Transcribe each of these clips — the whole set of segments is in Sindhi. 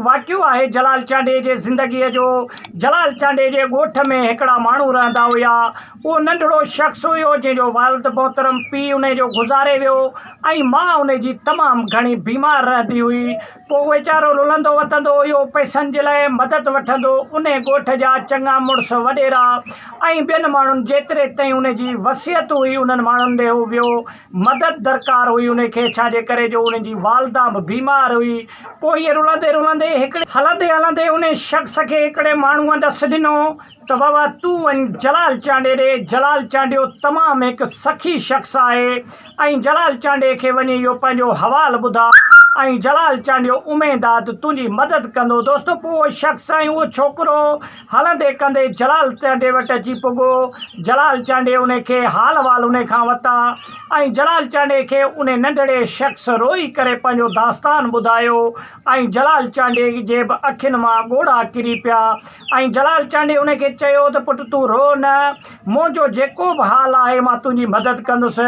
هڪ واقعو آهي جلال چانڊيي جي زندگيء جو. جلال چانڊيي جي ڳوٺ ۾ هڪڙا ماڻهو رهندا هيا. اهو ننڍڙو شخص هيو جنهن جو والد محترم پيء انهي جو گذاري ويو ۽ ماء انهي جي تمام گهڻي بيمار رهندي هئي. پوء ويچارو رلندو وتندو هيو پئسن جي لاء مدد وٺندو انهي ڳوٺ جا چڱا مڙس وڏيرا ۽ ٻين ماڻهن جيتري تائين انهي جي وصيت هئي انهن ماڻهن ڏي هو ويو مدد درڪار هئي انهي کي ڇا جي ڪري جو انهي جي والده به بيمار هئي پوء ائين رلندي رلندي هڪڙي هلندي هلندي انهي شخص کي هڪڙي ماڻهوء ڏس ڏنو ته بابا تون وڃ جلال چانڊيي ڏي جلال چانڊيو تمام هڪ سخي شخص آهي ۽ جلال چانڊيي کي وڃي اهو پنهنجو حوال ٻڌاء ۽ جلال چانڊيو اميد آ ته تنهنجي مدد ڪندو دوستو پوء اهو شخص ۽ اهو ڇوڪرو هلندي ڪندي جلال چانڊيي وٽ اچي پڳو. جلال چانڊيي انهي کي حال احوال انهي کان ورتا ۽ جلال چانڊيي کي انهي ننڍڙي شخص روئي ڪري پنهنجو داستان ٻڌايو ۽ جلال چانڊيي جي به اکين مان ڳوڙها ڪري پيا ۽ جلال چانڊيي انهي کي چيو ته پٽ تون رو نه منهنجو جيڪو به حال آهي مان تنهنجي مدد ڪندس.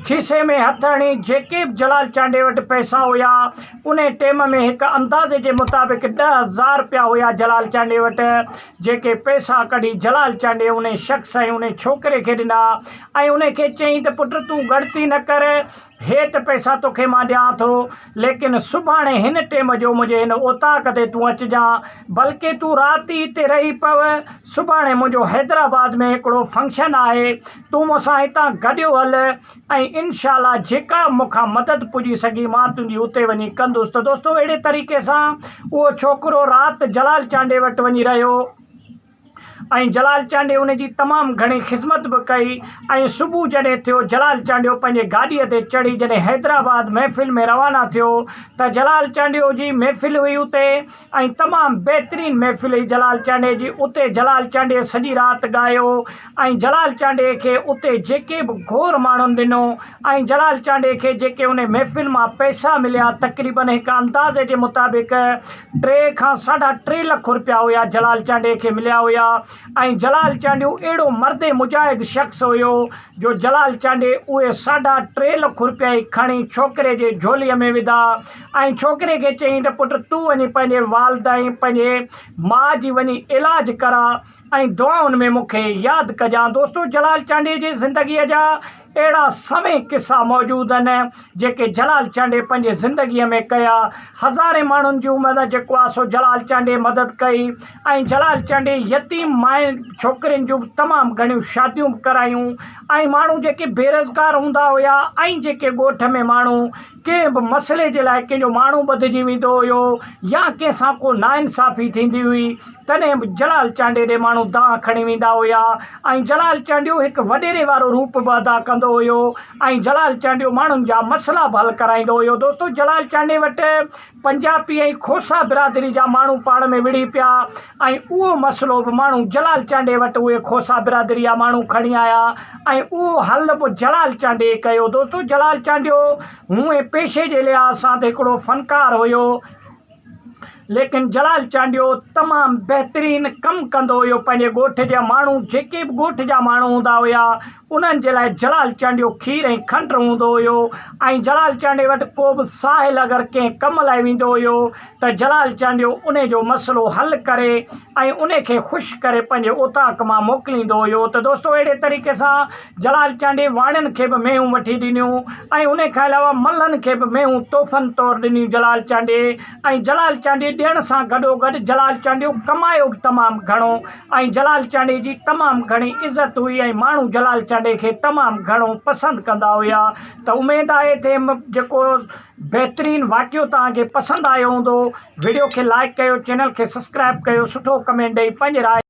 کيسي ۾ هٿ هڻي جيڪي به جلال چانڊيي وٽ پئسا هيا انهي ٽيم ۾ هڪ اندازي جي مطابق 10,000 رپيا هيا جلال چانڊيي وٽ، جيڪي پئسا ڪڍي جلال چانڊيي انهي شخص ۽ انهي ڇوڪري کي ڏنا ۽ انهي کي چيائين ته پٽ تون ڳڻتي نه ڪر، هي ته پئسا توکي مان ڏيان ٿو، ليڪن سڀاڻي هن ٽيم جو منهنجي هن اوطاق تي تون اچجان، بلڪه تون رات ئي هتي رهي پئو، سڀاڻي منهنجو حيدرآباد ۾ هڪڙو فنڪشن آهي، تون مون سان هتان گڏيو هل. ۽ انشاء الله جيڪا به مون کان مدد پڄي سگهي مان تنهنجي اتي وڃي ڪندس ته دوستو اهڙي طريقي سان اهو ڇوڪرو رات جلال چانڊيي وٽ وڃي رهيو ۽ جلال چانڊيي ان جي تمام گهڻي خذمت به ڪئي ۽ صبح جڏهن ٿيو جلال چانڊيو پنهنجي گاڏيء تي چڙهي جڏهن حيدرآباد محفل ۾ روانا ٿيو ته جلال چانڊيو جي محفل هئي اتي ۽ تمام بهترين محفل هئي جلال چانڊيي جي اتي جلال چانڊيي سڄي رات ڳايو ۽ جلال چانڊيي کي اتي جيڪي به گهور ماڻهن ڏنو ۽ جلال چانڊيي کي جيڪي انهي محفل مان پئسا مليا تقريبن هڪ اندازي جي مطابق ٽي کان ساڍا ٽي لک رپيا هيا جلال چانڊيي کي مليا هيا ۽ جلال چانڊيو اهڙو مرد مجاهد شخص هيو جو جلال چانڊيي اهي ساڍا ٽي لک رپيا ئي کڻي ڇوڪري جي جهوليء ۾ وڌا ۽ ڇوڪري کي چيائين ته پٽ تون وڃي پنهنجي والد ۽ پنهنجي ماء جي وڃي علاج ڪراء ۽ دعائن ۾ مون کي ياد ڪجان. دوستو جلال چانڊيي جي زندگيء جا اهڙا سوين قصا موجود آهن جيڪي جلال چانڊيي پنهنجي زندگيء ۾ ڪيا. هزارين ماڻهن جي مدد جيڪو آهي سو جلال چانڊيي مدد ڪئي ۽ جلال چانڊيي يتيم مائين ڇوڪرين جون به تمام گهڻيون شاديون به ڪرايون ۽ ماڻهو جيڪي بيروزگار هوندا هيا ۽ جيڪي ڳوٺ ۾ ماڻهو ڪنهن به مسئلي جي لاء ڪنهن جو ماڻهو ٻڌجي ويندو هيو يا ڪنهن سان ڪو ناانصافي ٿيندي هئي تڏهن به جلال چانڊيي ڏي ماڻهو دانهن کڻي ويندا هيا ۽ جلال چانڊيو هڪ وڏيري وارو روپ به ادا ڪندو هيو ۽ جلال چانڊيو ماڻهن جا مسئلا به حل ڪرائيندو هيو دوستو جلال چانڊيي وٽ پنجاپي ۽ کوسا برادري جا ماڻهو پاڻ ۾ وڙهي پيا ۽ اهو مسئلو به ماڻهو جلال چانڊيي وٽ اهي کوسا برادري جا ماڻهو کڻي آيا ۽ اهو حل به جلال چانڊيي ڪيو دوستو جلال چانڊيو هونئن پيشي جي لحاظ سان ته هڪڙو فنڪار هيو ليڪن جلال چانڊيو تمام بهترين ڪم ڪندو هيو پنهنجي ڳوٺ جا ماڻهو جيڪي به ڳوٺ جا ماڻهو هوندا هيا انهن جي لاء جلال چانڊيو کير ۽ کنڊ هوندو هيو ۽ جلال چانڊيي وٽ ڪو به ساحل اگر ڪنهن ڪم لاء ويندو هيو ته جلال چانڊيو انهي جو مسئلو حل ڪري ۽ انهي کي خوش ڪري پنهنجي اوطاق مان موڪليندو هيو ته دوستو اهڙي طريقي سان جلال چانڊيي واڻين کي به مينهون وٺي ڏنيون ۽ انهي کان علاوه ملهن کي به مينهون تحفن طور ڏنيون جلال چانڊيي ۽ جلال چانڊيي ڏيڻ سان گڏوگڏ جلال چانڊيو ڪمايو به تمام گهڻو ۽ جلال چانڊيي جي تمام گهڻي عزت هئي ۽ ماڻهو جلال چانڊيي کي تمام گهڻو پسند ڪندا هيا ته اميد آهي ته جيڪو بهترين واقعو توهان کي پسند آيو هوندو وڊيو کي لائڪ ڪيو چينل کي سبسڪرائب ڪيو سٺو ڪمينٽ ڏئي پنهنجي راء.